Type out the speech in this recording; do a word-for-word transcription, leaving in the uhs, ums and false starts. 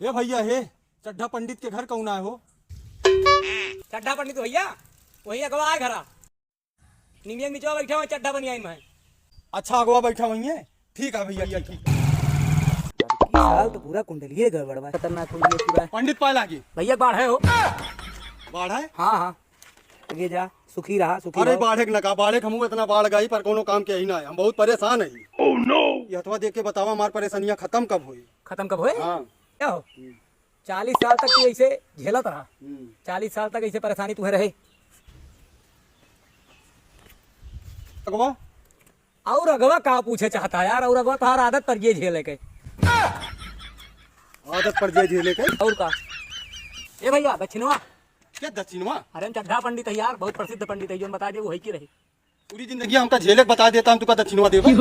हे भइया, हे चड्ढा पंडित के घर कउना है हो? चड्ढा पंडित भइया, वही अगवा है घरा। निमिया के निचवा बैठा हुआ, चड्ढा बनियाइन में। अच्छा, अगवा बैठा हुई है। ठीक है भइया, ठीक, ठीक। ई साल तो पूरा कुंडलिये गड़बड़ बा। खतरनाक कुंडलिये पूरा। पंडित पाए लागी। भइया, बाढ़ है हो। बाढ़ है? हाँ, हाँ। आगे जा, सुखी रहा, सुखी अरे रहो। बाढ़े के नका, बाढ़े के हमहू इतना बाढ़ गई, पर कोनो काम के ही ना है। हम बहुत परेशान है। Oh no! ये हथवा देख के बतावा, हमार परेशानियां खत्म कब होई? खत्म कब होई? हाँ। क्या हो? हम्म। चालीस साल तक तू ऐसे झेलत रहा। हम्म। चालीस साल तक ऐसे परेशानी तुहे रहे। अगवा? और अगवा का पूछे चाहता है यार? और अगवा तोहार आदत पर ये झेले के। आदत पर ये झेले के? और का? ए भइया, दक्षिणवा। क्या दक्षिणवा? अरे हम चड्ढा पंडित है यार, बहुत प्रसिद्ध पंडित है, जो हम बता दे वो है की रहे। पूरी जिंदगी हमका झेले के बता देता, हम तुका दक्षिणवा देबा।